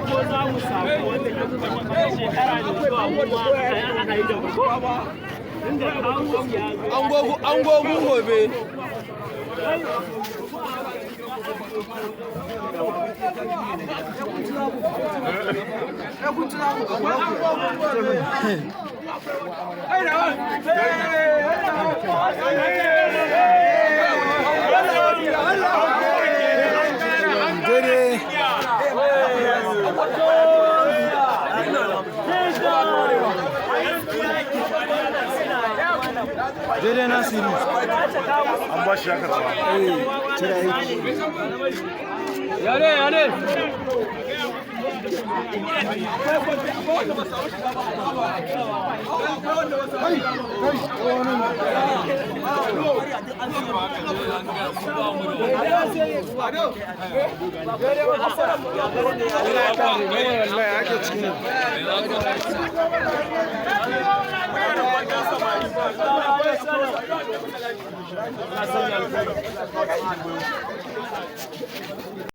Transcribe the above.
Ko za mu samu wanda shekara da zuwa kuma a yi da inda kawo ya zo. An gogun gobe. Daidai. Daidai Nasiru. An ba shi ya karba. Eh, cire aiki. Yare yare. Wallahi ake cikin.